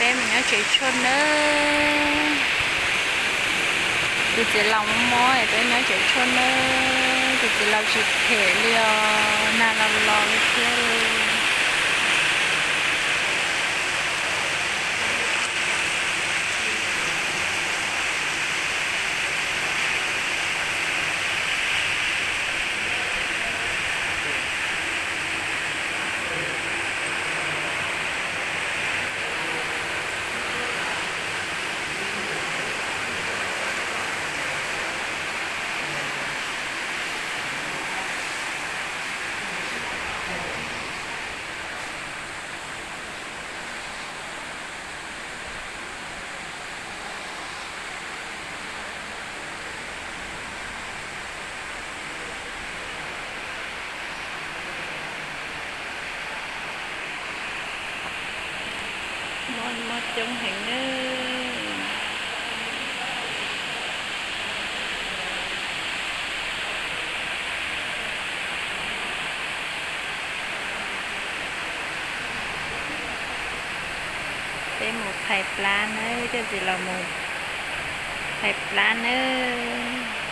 Peb mus nyob tsev tshuaj nawb. Tus txiv laus mob mob es peb nyob tsev tshuaj nawb. Tus txiv laus tsis phem li os, nag los los li thiab. Mob, mob coob heev nawb. Peb mus phais plab nawb, coj txiv laus mus phais plab nawb.